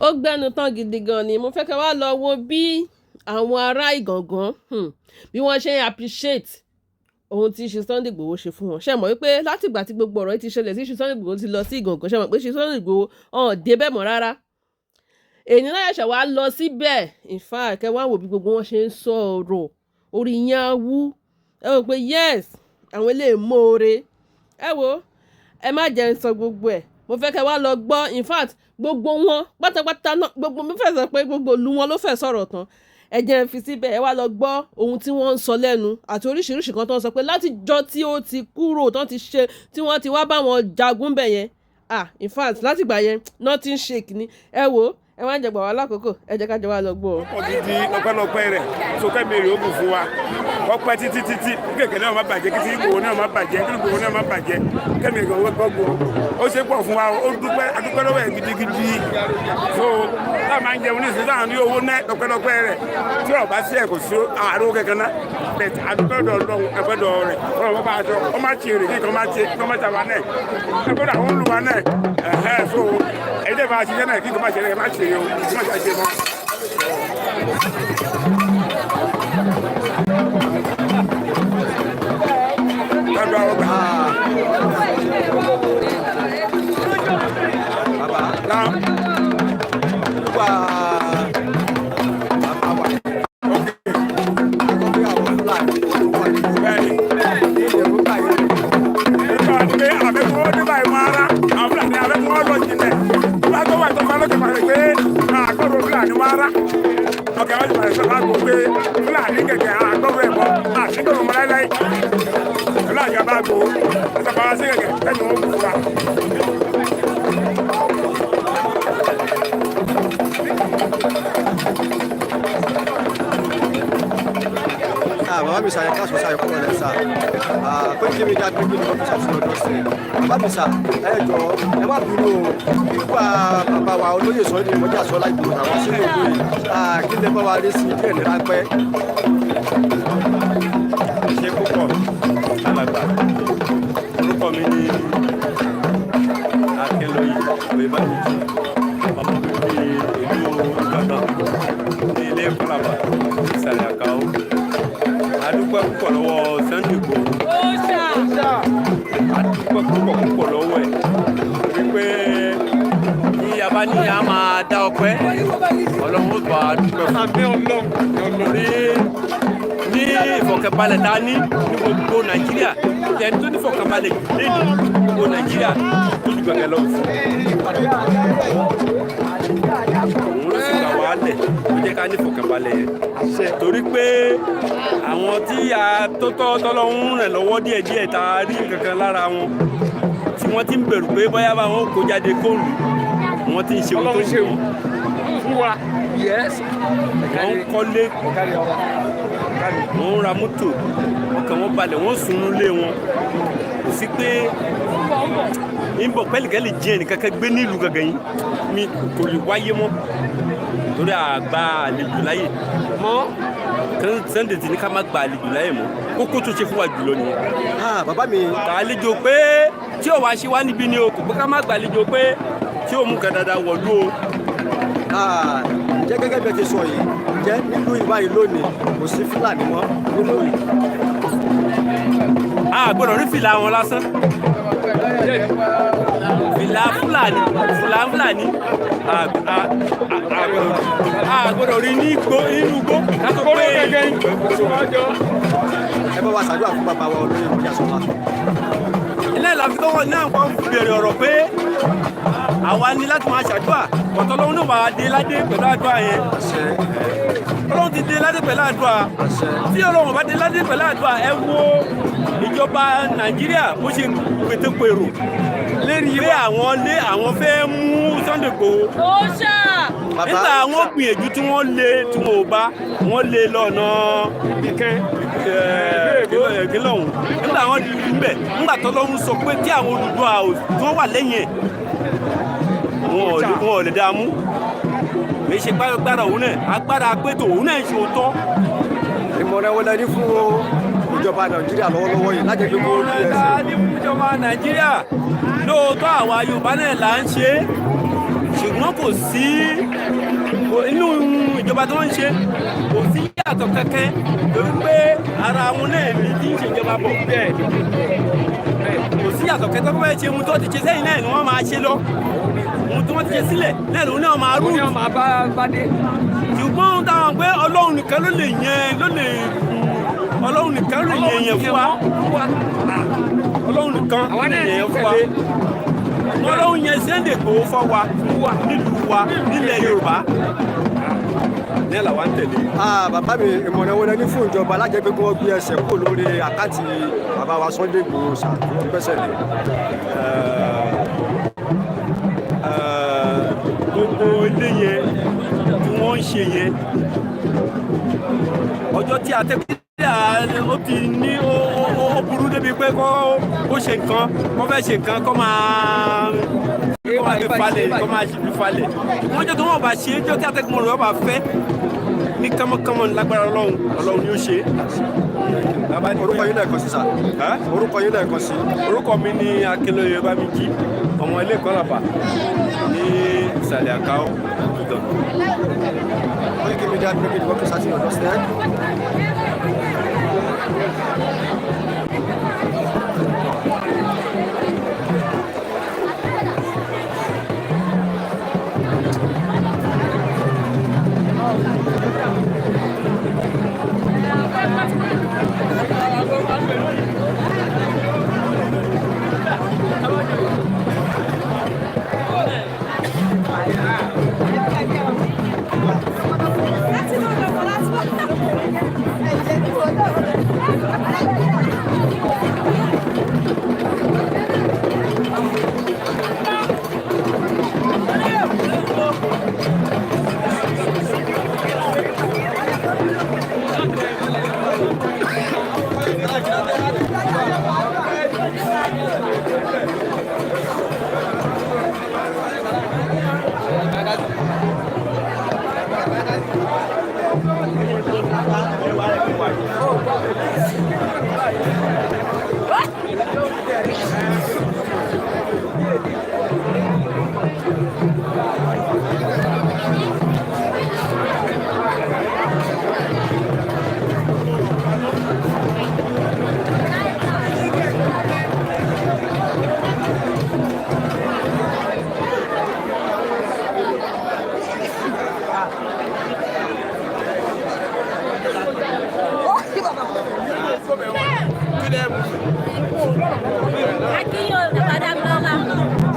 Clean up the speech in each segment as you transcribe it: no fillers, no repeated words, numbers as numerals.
Ó gbẹ́nu tán gidi gan ni. Mo fẹ́ kẹ́ wá lọ wo bí àwọn ará Ìgàngán, bí wọ́n ṣe ń appreciate ohun tí Chief Sunday Igboho ṣe fún wọn. Ṣé mọ̀ wípé látìgbà tí gbogbo ọ̀rọ̀ yìí ti ṣẹlẹ̀ sí Chief Sunday Igboho ti lọ sí Ìgàngán, ṣé mọ̀ pé Chief Sunday Igboho ọ̀n débẹ̀ mọ́ rárá? Èyí náà ṣẹ̀ṣẹ̀ wá lọ síbẹ̀. In fact, kẹ́ wá wò bí gbogbo wọn ṣe ń sọ̀rọ̀, orí yín á wú. Ẹ wò pé yes, àwọn eléyìí mọ́ore. Ẹ wo, ẹ má jẹ́ ń sọ gbogbo ẹ̀. Mo fẹ́ kẹ́ wá lọ gbọ́. In fact, gbogbo wọn pátápátá náà, gbogbo mo fẹ́ sọ pé gbogbo ìlú wọn ló fẹ́ sọ̀rọ̀ tán. Ẹ jẹ́ n fi síbẹ̀, ẹ wá lọ gbọ́ ohun tí wọ́n ń sọ lẹ́nu àti oríṣiríṣi kan tó ń sọ pé látijọ́ tí ó ti kúrò tán ti ṣe tí wọ́n ti wá bá wọn jagun bẹ̀ yẹn. Ah, in fact, látìgbà yẹn nothing shake ni. Ẹ wo, ẹ wá ń jẹ gbà wá lákòókò, ẹ jẹ́ ká jọ wá lọ gbọ́. Ọkọ̀ gidi, ọpẹ́lọpẹ́ rẹ̀ sókè mèrè ó bù fún wa ọpẹ́ títí títí kékeré náà má bàjẹ́, kí tí Ìgbòho náà má bàjẹ́, kí Ìgbòho náà má bàjẹ́, kẹ́mi ìgbòho gbogbo ó ṣe pọ̀ fún wa. Ó dúpẹ́, adúpẹ́ lọ́wọ́ ẹ̀ gidigidi. So táà máa ń jẹun ní ìsinsìnyí, táà ní owó náà, ọpẹ́lọpẹ́ rẹ̀. Tí ó bá sí ẹ̀, kò sí àárò kankan náà bẹ́ẹ̀. Adúpẹ́ dọ̀ lọ́hùn, ẹgbẹ́ dọ̀ rẹ̀ ọlọ́run bá aṣọ ọ má ti èrè, kí kan má ti kí kan má ta wa náà, ẹgbẹ́ dọ̀ àwọn olùwà náà ẹ̀hẹ́. So ẹ̀jẹ̀ bá a ṣiṣẹ́ náà, kí kan má ṣe má ṣe o, kí má ṣe mọ́. Lọ́dọ̀ àwọn ọgbà. Bàbá. Náà. Nípa bàbá wa, akọ pé àwọn Fúlàní tó wà ní Bẹ́ẹ̀ni. ilẹ̀ èròǹgbà yẹn. Nípa pé àbẹ̀kún ó dé báyìí wọn ara àwọn Fúlàní, àbẹ̀kún ó lọ jìnlẹ̀. Wọ́n á tó wà tó fà lókè pàṣẹ pé àgbọ̀rọ̀ Fúlàní wọn ara. Ọkẹ́ wọn ti pàṣẹ sọ́kà gbọ́ pé Fúlàní kẹ̀kẹ́ àgbọ̀rọ̀ ẹ̀bọ àṣìkòrò mọ́ láíláí. Fúlàní àbá gbò ẹ̀sẹ̀ bá wá sí kẹ̀kẹ́ ẹ̀yìn wọn kú fún wa. Ah, bàbá mi sàyẹ káàsì sàyẹ kúrò lẹ sà. Ah, Koiki Media gbé ní ọ́fíìsì àti ọdún sí. Bàbá mi sà, ẹ jọ, ẹ má bínú o. Nípa bàbá wa olóyè Sunday Mọ́jàsọ́lá Ìgbòho àwọn sínú ògbó yìí. Ah, kí lè bá wa rí sí díẹ̀ ní ráńpẹ́? Ṣe púpọ̀, alàgbà. Orúkọ mi ní Akínlóye Oyèbáméjì, ọmọ bíbí ìlú Ìbàdàn ní ilé Kọ́làbà, ìsàlẹ̀ Àkàó. Adúpẹ́ púpọ̀ lọ́wọ́ Sunday Igboho, adúpẹ́ púpọ̀ púpọ̀ lọ́wọ́ ẹ̀ wípé ní a bá ní a máa dá ọpẹ́, Ọlọ́run ó bá a dúpẹ́ fún torí ní ìfọ̀kànbalẹ̀ tá a ní ní gbogbo Nàìjíríà, tẹni tó ní ìfọ̀kànbalẹ̀ lẹ́nu gbogbo Nàìjíríà tó ju gbẹ̀gẹ̀ lọ sí. Òun ló sì gbà wá lẹ̀ tó jẹ́ ká ní ìfọ̀kànbalẹ̀ yẹn, torí pé àwọn tí a tó tọ́ tọ́lọ́hún rìn lọ́wọ́ díẹ̀díẹ̀ tá a rí nǹkan lára wọn tí wọ́n ti ń bẹ̀rù pé bóyá báwọn kó jáde kóòlù, wọ́n ti ń ṣe ohun tó ń wù fún wa. Yes. Wọ́n ń kọ́lé, wọ́n ń ra mọ́tò, ọkàn wọn balẹ̀, wọ́n sùn lé wọn, kò sí pé ń bọ̀ pẹ́lìkẹ́lì jẹ́ ẹnìkankan gbé nílùú gangan yìí mi kò lè wáyé mọ́, torí àgbà àlejò láyè mọ́. Sunday ti ní ká má gba àlejò láyè mọ́. Kókó tó ṣe fún wa jùlọ nìyẹn. Ah, bàbá mi. Àlejò pé tí ò wá ṣe wá níbí ni o, kò pé ká má gba àlejò pé tí ò mú kan dáadáa wọ̀lú o. Ah, jẹ́ gẹ́gẹ́ bí ẹ ti sọ yìí, jẹ́ nílùú ìbáyìí lónìí kò sí Fúlàní mọ́ nílùú yìí? A gbọ́dọ̀ rí fìlà wọn lásán, fìlà Fúlàní, fìlà Fúlàní, a gbọ́dọ̀ rí ní igbó, inú igbó kátó pé. Ẹ bá wa ṣàdúrà fún bàbá wa olóyè Mọ́jàsọ́lá. Ilé ìlàfi tó wọn náà kọ́ bẹ̀rẹ̀ ọ̀rọ̀ pé àwa ní láti máa ṣàdúrà ọ̀tọ̀ lọ́wọ́ náà wà á dé ládé pẹ̀lú àdúrà yẹn. Ọlọ́run ti dé ládé pẹ̀lú àdúrà. Tí Ọlọ́run bá dé ládé pẹ̀lú àdúrà, ẹ wo ìjọba Nàìjíríà bó ṣe pétépèrò lérí pé àwọn lé àwọn fẹ́ mú Sunday Igboho. Nígbà àwọn gbìyànjú tí wọ́n lé tí wọ́n ò bá wọ́n lé lọ́nà ìpínlẹ̀ ọ̀hún, nígbà àwọn níbẹ̀, nígbà tọ́lọ́run sọ pé tí àwọn Odùduwà tí wọ́n wà lẹ́yìn ẹ̀, wọn ò lè dá mú. Kì í ṣe agbára òun náà, agbára pé tòun náà ṣe òótọ́. Ìmọ̀ràn wo lẹ ní fún ìjọba Nàìjíríà lọ́wọ́lọ́wọ́ yìí láti fi kó rí ẹsẹ̀? Ní fún ìjọba Nàìjíríà, lóòótọ́ àwa Yorùbá náà là ń ṣe é, ṣùgbọ́n Kò sí inú ìjọba tó ń ṣe, kò sí yàtọ̀ kankan, torí pé ara wọn náà ní tí ń ṣèjọba bọ̀. Bẹ́ẹ̀ kò sí yàtọ̀ kankan. Tó fẹ́ ṣe ohun tó ti ṣe sẹ́yìn náà ni wọ́n máa ṣe lọ. Ohun tí wọ́n ti ṣe sílẹ̀ náà lòun náà máa rú. Ṣùgbọ́n ohun táwọn pé Ọlọ́run nìkan ló lè yẹn, ló lè, Ọlọ́run nìkan ló lè yẹn fún wa. Ọlọ́run nìkan ló lè yẹn fún wa. Ọlọ́run yẹn Sunday Igboho fọ́ wa nílùú wa, nílẹ̀ Yorùbá ní làwa ń tẹ̀lé. Bàbá mi, ìmọ̀ràn wo lẹ ní fún ìjọba alájẹ pé kí wọ́n gbé ẹsẹ̀ kúrò lórí àkáǹtì bàbá wa Sunday Igboho sà, kí wọ́n gbẹ́sẹ̀ lé? Gbogbo ilé yẹn tí wọ́n ń ṣe yẹn, ọjọ́ tí atẹ́kùn ó ti ní ó burú débi pé kó ṣe nǹkan, kó fẹ́ ṣe nǹkan, kó máa fi falẹ̀, kó máa fi falẹ̀. Wọ́n jẹ́ tó wọ́n bá ṣe é, jọ́ tí atẹ́kùn rẹ̀ bá fẹ́ ní kánmọ́kánmọ́ ní lágbára Ọlọ́run, Ọlọ́run ni ó ṣe é. Orúkọ yín lẹ́ẹ̀kan sí sà? Orúkọ yín lẹ́ẹ̀kan sí. Orúkọ mi ni Akínlóye Bámijí, ọmọ ilé Ìkọlàbà ní ìsàlẹ̀ Àkáó, Ìgàn. Koiki Media bringing the world closer to your doorstep.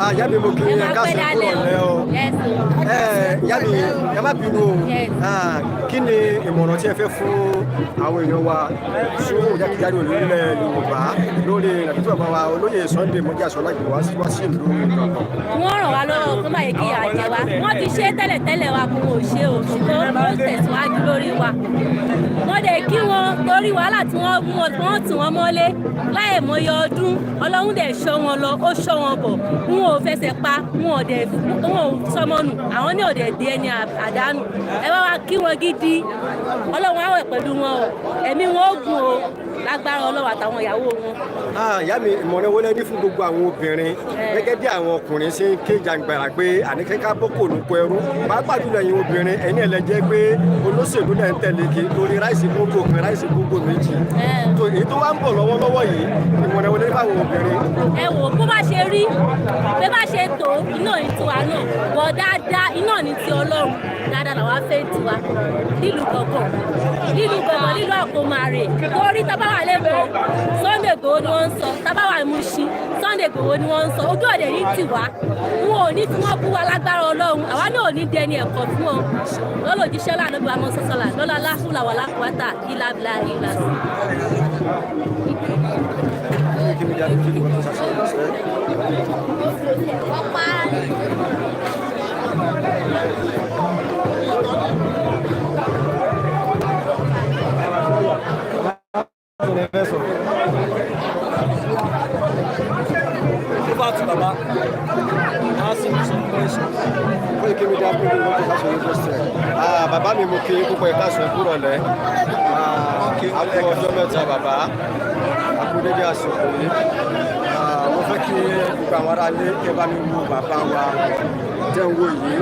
Ìyá mi, mo kí ẹ káàsán, kúrò lẹ́ o. Ìyá mi, ẹ má bínú o. Kí ni ìmọ̀ràn tí ẹ fẹ́ fún àwọn èèyàn wa sówó jákèjádò nílẹ̀ Yorùbá lórí ìrìnàjò tí bàbá wa olóyè Sunday Mọ́jà Sọlá Ìgbòho wá sí ìlú Ìgàngán? Wọ́n ràn wá lọ́wọ́ kó má yẹ kí ìyà jẹ wá. Wọ́n ti ṣe tẹ́lẹ̀tẹ́lẹ̀ wa, kó wọn ò ṣe o, ṣùgbọ́n ó tẹ̀síwájú lórí wa. Wọ́n dẹ̀ kí wọn torí wàhálà tí wọ́n mú wọn, wọ́n tì wọ́n mọ́lé láì mọye ọdún. Ọlọ́run dẹ̀ ṣọ́ wọn lọ, ó ṣọ́ wọn bọ̀, wọn ò fẹsẹ̀ pa wọn, ò dẹ̀ wọn ò sọmọnù, àwọn ní òdẹ̀ dé ẹni àdánù. Ẹ bá wa kí wọn gidi. Ọlọ́run á wẹ̀ pẹ̀lú wọn o, ẹ̀mí wọn ó gùn o, lágbára Ọlọ́run, àtàwọn ìyàwó wọn. Ìyá mi, ìmọ̀ràn wo lẹ ní fún gbogbo àwọn obìnrin, gẹ́gẹ́ bí àwọn ọkùnrin ṣe ń ké jàǹgbàrà pé àníkẹ́ ká bọ́ kò lóko ẹrú, pàápàá jùlọ ẹ̀yin obìnrin, ẹ̀yin ẹ̀ lẹ jẹ́ pé olóṣèlú náà ń tẹ̀lé kí lórí ráìsì kóńgò kan, ráìsì kóńgò méjì, tó èyí tó wá ń bọ̀ lọ́wọ́lọ́wọ́ yìí, ìmọ̀ràn wo lẹ ní fún àwọn obìnrin? Ẹ wò bó bá ṣe rí, bó bá ṣe tó iná ní tiwa náà bọ̀ dáadáa, iná ní ti Ọlọ́run, dáadáa làwa fẹ́ tiwa nílùú gbọ̀ngàn, nílùú gbọ̀ngàn, nílùú Àkómarè. Torí tá bá wà lẹ́kọ̀ọ́, Sunday Igboho ni wọ́n ń sọ. Tá bá wà Mùṣín, Sunday Igboho ni wọ́n ń sọ. Ojú ọ̀dẹ̀ ní tiwa, wọn ò ní tí wọ́n bú wa. Lágbára Ọlọ́run, àwa náà ò ní dẹni ẹ̀kọ́ fún wọn lọ́lọ́ òjíṣẹ́ lànà bí wàá mọ sọ́sọ́là lọ́lá láhùlà wà lákùúwátà ìlà bìlà ìlà sí. Koiki Media bringing the world closer to your doorstep. Ọ̀pá. Over to Baba. Ask him some questions. Koiki Media bringing the world closer to your doorstep. Bàbá mi, mo kí yín púpọ̀, ẹ káàsán, kúrọ̀lẹ́. A kú ọjọ́ mẹ́ta, bàbá. A kú dédé àsìkò yìí. Mo fẹ́ kí gbogbo àwọn ará ilé kí ẹ bá mi wo bàbá wa. Tẹ́ ń wò yìí,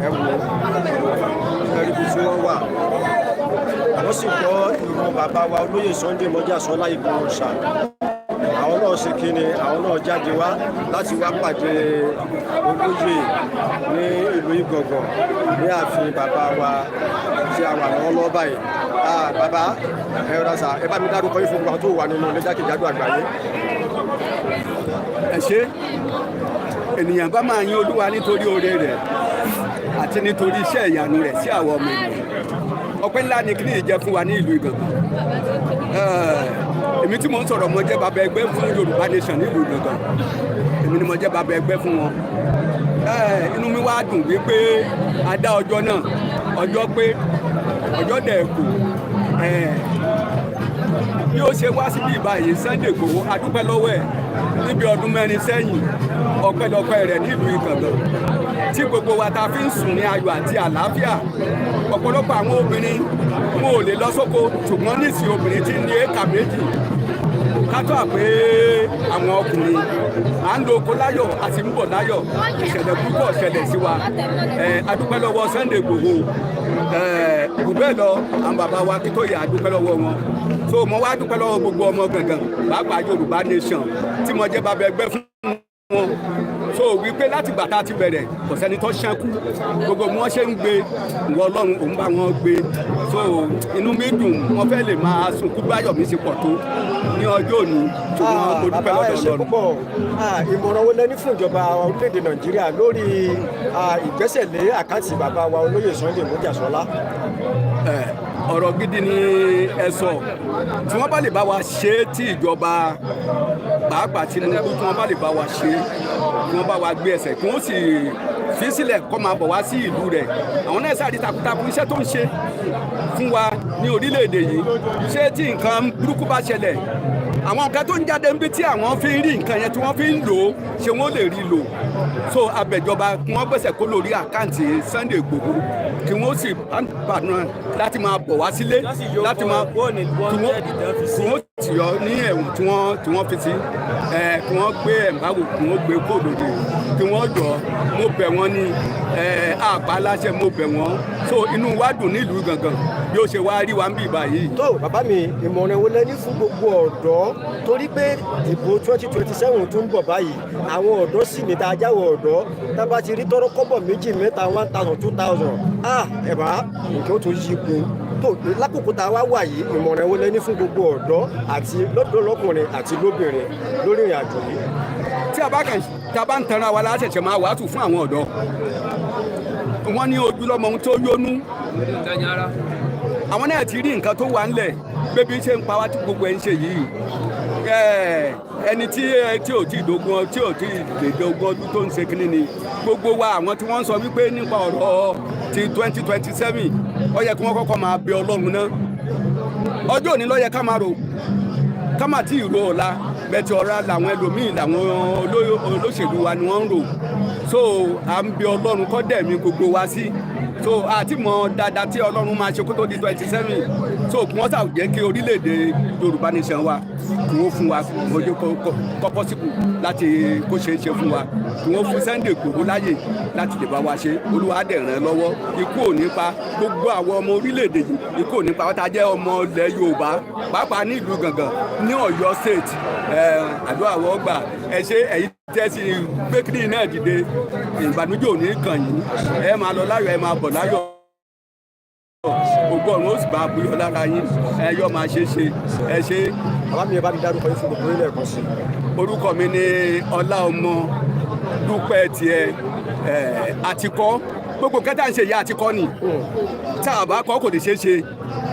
ẹ wò, ẹ rí ibi tí wọ́n wà. Wọ́n sì gbọ́ ìrù bàbá wa olóyè Sunday Mọ́jàsọ́lá Ìgbòho ṣá. Àwọn náà ṣe kíni, àwọn náà jáde wá láti wá pàdé olóyè ní ìlú Ìgàngàn, ní ààfin bàbá wa tí a wà lọ́wọ́lọ́wọ́ báyìí. Ah, bàbá, ẹ rọra sà, ẹ bá mi dárúkọ yín fún gbogbo àwọn tó wà nínú ilé jákèjádò àgbáyé. Ẹ ṣe. Ènìyàn bá máa yìn Olúwa nítorí oore rẹ̀ àti nítorí iṣẹ́ ìyanu rẹ̀ sí àwọn ọmọ ènìyàn. Ọpẹ́ ńlá ni kíní jẹ́ fún wa ní ìlú Ìgàngàn. Èmi tí mò ń sọ̀rọ̀, mo jẹ́ bàbá ẹgbẹ́ fún Yorùbá Nation nílùú Ìgàngàn. Èmi ni mo jẹ́ bàbá ẹgbẹ́ fún wọn. Inú mi wá dùn wípé a dá ọjọ́ náà, ọjọ́ pé ọjọ́ dẹ̀ kù. Bí ó ṣe wá síbí ìbáyìí, Sunday Igboho, a dúpẹ́ lọ́wọ́ ẹ̀. Níbi ọdún 4 sẹ́yìn, ọpẹ́lọpẹ́ rẹ̀ nílùú Ìgàngàn tí gbogbo wa ta fi ń sùn ní ayọ̀ àti àlàáfíà. Ọ̀pọ̀lọpọ̀ àwọn obìnrin wọn ò lè lọ sóko, ṣùgbọ́n nísìnyí obìnrin ti ní éka 2 kátó àpé àwọn ọkùnrin à ń lo oko láyọ̀ àti ń bọ̀ láyọ̀. Ìṣẹ̀lẹ̀ púpọ̀ ṣẹlẹ̀ sí wa. A dúpẹ́ lọ́wọ́ Sunday Igboho. Jù bẹ́ẹ̀ lọ, àwọn bàbá wa kí tó yẹ, a dúpẹ́ lọ́wọ́ wọn. So mo wá dúpẹ́ lọ́wọ́ gbogbo ọmọ Gangan, pàápàá Yorùbá Nation tí mo jẹ́ bàbá ẹgbẹ́ fún wọn. So wípé láti gbà tá a ti bẹ̀rẹ̀, kò sẹ́ni tó ṣẹ́kù. Gbogbo bí wọ́n ṣe ń gbé ìwọ Ọlọ́run, òun bá wọn gbé. So inú mi dùn, wọ́n fẹ́ lè máa sunkún báyọ̀ mi ṣe pọ̀ tó ní ọjọ́ òní, ṣùgbọ́n mo dúpẹ́ Bàbá, ẹ lọ́dọ̀ ṣe Ọlọ́run. púpọ̀. Ìmọ̀ràn wo lẹ ní fún ìjọba orílẹ̀-èdè Nàìjíríà lórí ìgbésẹ̀lé àkáǹtì bàbá wa olóyè Sunday Mọ́jàsọ́lá? Ọ̀rọ̀ gidi ni ẹ sọ. Tí wọ́n bá lè bá wa ṣe é, tí ìjọba, pàápàá Tinubu, tí wọ́n bá lè bá wa ṣe é, kí wọ́n bá wa gbé ẹsẹ̀, kí wọ́n sì fi sílẹ̀ kó máa bọ̀ wá sí ìlú rẹ̀. Àwọn náà sáré takuntakun iṣẹ́ tó ń ṣe fún wa ní orílẹ̀-èdè yìí. Ṣé tí nǹkan burúkú bá ṣẹlẹ̀, àwọn nǹkan tó ń jáde níbi tí àwọn fi ń rí nǹkan yẹn tí wọ́n fi ń lò ó, ṣé wọ́n lè rí lò? So abẹ̀jọba kí wọ́n gbèsè kó lórí àkáǹtì Sunday Igboho, kí wọ́n sì pàdánù láti máa bọ̀ wá sílé, láti máa kí wọ́n sì yọ ní ẹ̀wọ̀n tí wọ́n fi sí ẹ̀, kí wọ́n gbé ẹ̀mbáwò, kí wọ́n gbé kóòdòdè, kí wọ́n jọ. Mo bẹ̀ wọ́n ní ẹ̀ àpá aláṣẹ, mo bẹ̀ wọ́n. So inú wa dùn nílùú Gangan bí ó ṣe wá rí wa ń bì báyìí. Tó bàbá mi, ìmọ̀ràn wo lẹ ní fún gbogbo ọ̀dọ́, torí pé ìbò 2027 tún ń bọ̀ báyìí? Àwọn ọ̀dọ́ sì ní tá a jáwọ́ ọ̀dọ́, tá a bá ti rí tọ́rọ́ kọ́bọ̀ méjì mẹ́ta, 1,000, 2,000, ah, ẹ̀bá nǹkan ó tún yí ipò tó. Lákòókò tá a wá wà yìí, ìmọ̀ràn wo lẹ ní fún gbogbo ọ̀dọ́, àti lọ́dọ̀ lọ́kùnrin àti lóbìnrin, lórí ìrìn àjò yìí? Tí a bá kàn tá a bá ń tanra wa láṣẹ̀ṣẹ̀ máa wàásù fún àwọn ọ̀dọ́ wọn ní ojúlọ́mọ ohun tó yónú. Àwọn náà ti rí nǹkan tó wà ńlẹ̀, bébí ṣe ń pa wá tí gbogbo ẹ̀ ń ṣe yìí. Ẹni tí ò tí ì dógún, tí ò tí ì dèdè 20 ọdún tó ń ṣe kínní ni gbogbo wa. Àwọn tí wọ́n ń sọ wípé nípa ọ̀rọ̀ ti 2027, ó yẹ kí wọ́n kọ́kọ́ máa bẹ Ọlọ́run náà. Ọjọ́ òní ló yẹ ká máa rò, ká má tí ì ro ọ̀la. Bẹ́ẹ̀ ọ̀ra làwọn ẹlòmíì, làwọn olóṣèlú wa ni wọ́n ń rò. So à ń bẹ Ọlọ́run kó dẹ̀mí gbogbo wa sí. So àti mọ dáadáa tí Ọlọ́run máa ṣe kó tó di 27. So kí wọ́n ṣàjẹ́ kí orílẹ̀-èdè Yorùbá Nation wa, kí wọ́n fún wa ojú kọ́ possible láti kó ṣeé ṣe fún wa, kí wọ́n fún Sunday Igboho láyè láti lè bá wa ṣe. Olúwa á dẹ̀ ràn án lọ́wọ́. Ikú ò ní pa gbogbo àwọn ọmọ orílẹ̀-èdè yìí, ikú ò ní pa wọ́n tá a jẹ́ ọmọ ilẹ̀ Yorùbá, pàápàá ní ìlú Gangan ní Ọ̀yọ́ State. Àdúrà wọ́n gbà. Ẹ ṣe, ẹ̀yin tẹ́ sí gbé kiri náà dìde, ìbànújẹ́ ò ní kàn yín. Ẹ máa lọ láyọ̀, ẹ máa bọ̀ láyọ̀. Ògo ọ̀run ó sì bá a buyọ̀ lára yín. Ẹ yọ máa ṣe é ṣe. Ẹ ṣe. Bàbá mi, ẹ bá mi dárúkọ yín fún gbogbo ilé ẹ̀kọ́ sí. Orúkọ mi ni Ọláọmọ Dúpẹ́ tiẹ̀ ẹ̀ àtikọ́. Gbogbo kẹta ń ṣe ìyá àtikọ́ ni, tá a bá kọ́ kò lè ṣeé ṣe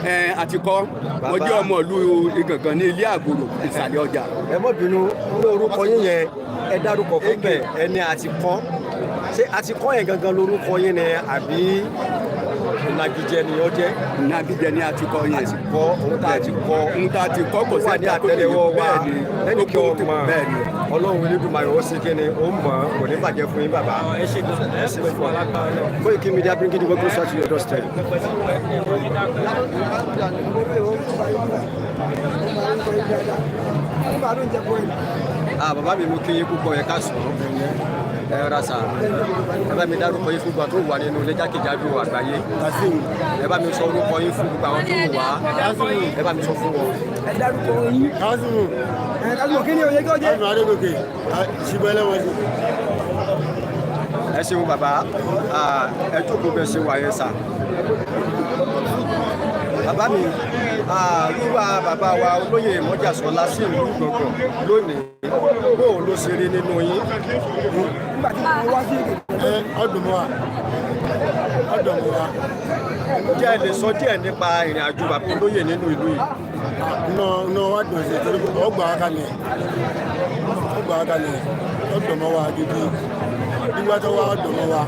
ẹ̀ àtikọ́. Mo jẹ́ ọmọ ìlú Ìgàngàn ní ilé àgòrò ìsàlẹ̀ ọjà. Ẹ mọ́ bínú, ní orúkọ yín yẹn, ẹ dárúkọ fún bẹ́ẹ̀, ẹni àtikọ́. Ṣé àtikọ́ yẹn gangan lórúkọ yín ni, àbí ìnagijẹ ni ó jẹ́? Ìnagijẹ ni àtikọ́ yẹn. Àtikọ́, ohun tá a ti kọ́. Ohun tá a ti kọ́ kò wà ní sẹ́ni tó lè àtẹ́lẹwọ́ wa. Bẹ́ẹ̀ ni. Lẹ́nu kí Gbogbo ọmọ bẹ́ẹ̀ ni. Ọlọ́run Elédùmarè ó ṣe kíni, ó mọ̀ ọ́, kò ní bàjẹ́ fún yín, bàbá. Ẹ ṣe gan, ẹ ṣe fún alágbára náà. Koiki Media bringing the world closer to your doorstep. Ah, bàbá mi, mú kí yín púpọ̀, ẹ káàsán. Ẹ ra sà, ẹ bá mi dárúkọ yín fún gbogbo àwọn tó wà nínú ilé jákèjádò àgbáyé. Ẹ bá mi sọ orúkọ yín fún gbogbo àwọn tó wà. Ẹ bá mi sọ fún wọn. Ẹ dárúkọ yín. Kásìmù. Ẹ Kásìmù, kí ni òye kí ó jẹ? Kásìmù Adégòkè, ṣùgbọ́n ẹlẹ́wọ̀n sí. Ẹ ṣeun bàbá. Ẹ jókòó bẹ́ẹ̀ ṣe wà yẹn sà. Bàbá mi, wíwá bàbá wa olóyè Mọ́jàsọ́lá sí ìlú Ìgangan lónìí, bóun ló ṣe rí nínú yín? Nígbà tí mo wá sí Ẹ ọdún mọ́ wa, ọdún mọ́ wa. Ǹjẹ́ ẹ lè sọ díẹ̀ nípa ìrìn àjò bàbá olóyè nínú ìlú yìí? Iná wa dùn sí torí ọgbà wa kalẹ̀, ọgbà wa kalẹ̀, ọdún mọ́ wa gidi. Nígbà tó wá ọdún mọ́ wa,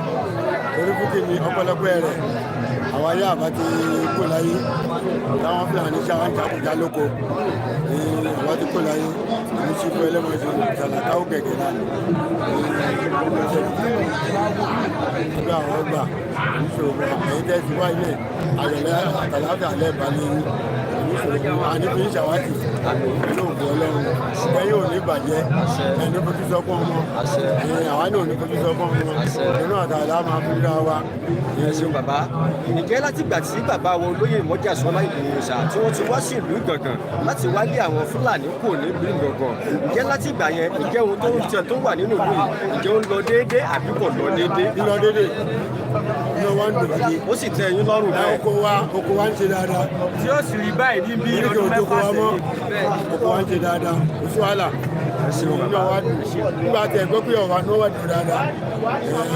torí fún ni ọpẹ́lọpẹ́ rẹ̀, àwa yá àbá ti kó láyé, táwọn Fúlàní ṣe àwọn jàkújà lóko, àwa ti kó láyé, èmi sì fún ẹlẹ́mọ̀ọ́sẹ̀ ìsàlàkáwò gẹ̀gẹ̀ náà. Àdúrà àwọn gbà, ìṣòro ẹ̀yin tẹ́ ti wá ilé àyọ̀lẹ́ àtàláfíà lẹ́ẹ̀bá ní ìṣòro àní fi ń ṣàwátì pẹ̀lú ògùn Ọlọ́run. Ẹ̀yin ò ní bàjẹ́, ẹni fojú sọ́kún ọmọ, àwa náà ò ní fojú sọ́kún ọmọ, inú àtàlà máa fi ríra wa. Ẹ ṣeun bàbá. Ǹjẹ́ látìgbà tí bàbá wa olóyè Mọ́jàsọ́lá Ìgbòho Òòṣà tí wọ́n ti wá sí ìlú Ìgangan láti wá lé àwọn Fúlàní kò nílùú Ìgangan, ǹjẹ́ látìgbà yẹn, ǹjẹ́ ohun tó ń tẹ tó wà nínú ìlú yìí, ǹjẹ́ ó ń lọ déédé àbí kò lọ déédé? Lílọ déédé, inú wa ń dùn gidi. Ó sì tẹ́ yín lọ́rùn bẹ́ẹ̀? Oko wa ń ṣe dáadáa. Tí ó sì rí báyìí ní bí ọdún 6 sẹ́yìn. Oko wa ń ṣe dáadáa, kò sí wàhálà. Inú wa dùn. Nígbà tí ẹ gbọ́ pé ọ̀wà ní ó wà dùn dáadáa,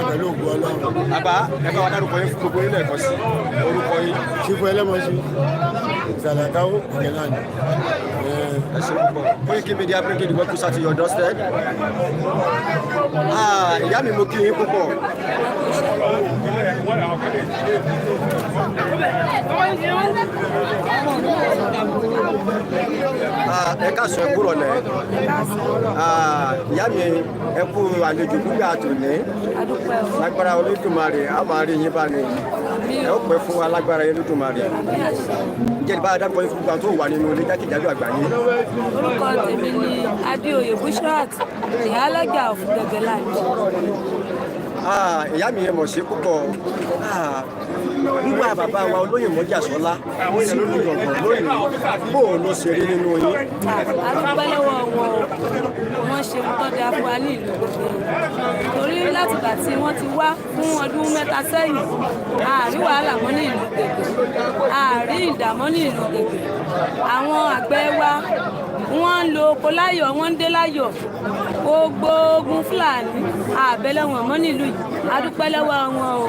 pẹ̀lú ògùn Ọlọ́run. Bàbá, ẹ bá wa dárúkọ yín fún gbogbo yín lẹ́ẹ̀kan sí orúkọ yín. Ṣífù ẹlẹ́mọ̀ọ́sí, Ìsàlàkáwò, Ìgẹ̀lánì. Ẹ ṣe púpọ̀. Koiki Media bringing the world closer to your doorstep. Ìyá mi, mo kí yín púpọ̀. Ẹ káàsán, ẹ kúrọ̀lẹ́. Ìyá mi, ẹ kú àlejò gbígbà tòní. Lágbára Olódùmarè, a máa rí yín bá ní. Ẹ ó pẹ́ fún wa lágbára Olódùmarè. Ǹjẹ́ ìbá dárúkọ yín fún gbogbo àwọn tó wà nínú ilé jákèjádò àgbáyé? Orúkọ tèmi ni Adéoyè Bushrat, ìyálọ́jà of Gẹ̀gẹ̀land. Ìyá mi, yẹn mọ̀ sí púpọ̀. Wíwá bàbá wa olóyè Mọ́jàsọ́lá sílùú Ìgangan lónìí, bóun ló ṣe rí nínú yín? A dúpẹ́ lọ́wọ́ wọn o, wọ́n ṣe ohun tó dáa fún wa ní ìlú gbogbo, torí látìgbà tí wọ́n ti wá fún ọdún 3 sẹ́yìn, àárí wàhálà mọ́ ní ìlú Gẹ̀gẹ̀, àárí ìdààmú ní ìlú Gẹ̀gẹ̀. Àwọn àgbẹ̀ wa wọ́n ń lo oko láyọ̀, wọ́n ń dé láyọ̀. Gbogbo ogun Fúlàní àbẹ̀lẹ̀ wọn mọ́ nílùú yìí. A dúpẹ́ lọ́wọ́ wọn o.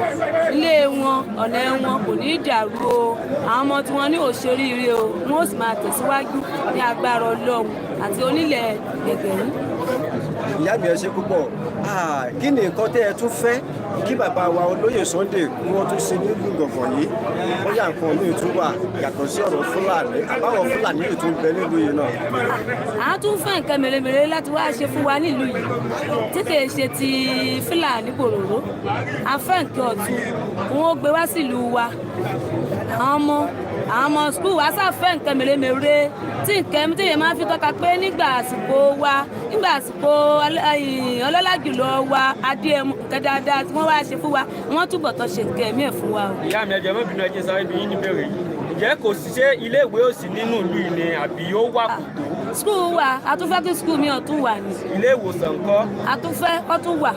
Ilé wọn, ọ̀nà wọn kò ní í dàrú o. Àwọn ọmọ tí wọ́n ní òṣèré o, wọn ó sì máa tẹ̀síwájú ní agbára Ọlọ́run àti onílẹ̀ Gẹ̀gẹ̀ yìí. Ìyá mi, ẹ ṣe púpọ̀. Kí ni nǹkan tẹ́ ẹ tún fẹ́ kí bàbá wa olóyè Sunday kí wọ́n tún ṣe nílùú Ìgangan yìí? Bóyá nǹkan míì tún wà yàtọ̀ sí ọ̀rọ̀ Fúlàní àbáwọn Fúlàní yìí tún bẹ nílùú yìí náà. À ń tún fẹ́ nǹkan mèremère láti wá ṣe fún wa nílùú yìí tí kìí ṣe ti Fúlàní bòròró. A fẹ́ nǹkan ọ̀tun, wọn ó gbé wá sílùú wa. Àwọn ọmọ school wa sáfẹ́ nǹkan mèremère tí nǹkan tí èèyàn máa fi tọ́ka pé nígbà àsìkò wa, nígbà àsìkò ọlọ́lá jùlọ wa Adéẹmọ, nǹkan dáadáa tí wọ́n wá ṣe fún wa, wọ́n túbọ̀ tó ṣe nǹkan ẹ̀mí ẹ̀ fún wa o. Ìyá mi, ẹjẹ mọ́bìnrin, ẹjẹ sáré bí yín níbẹ̀rẹ̀ yìí. Ǹjẹ́ kò sí ṣé ilé ìwé ò sí nínú ìlú yìí ni àbí ó wà kò tó? School wa, a tún fẹ́ kí school mi ọ̀tún wà ní. Ilé ìwòsàn ńkọ́? A tún fẹ́ kó tún wà.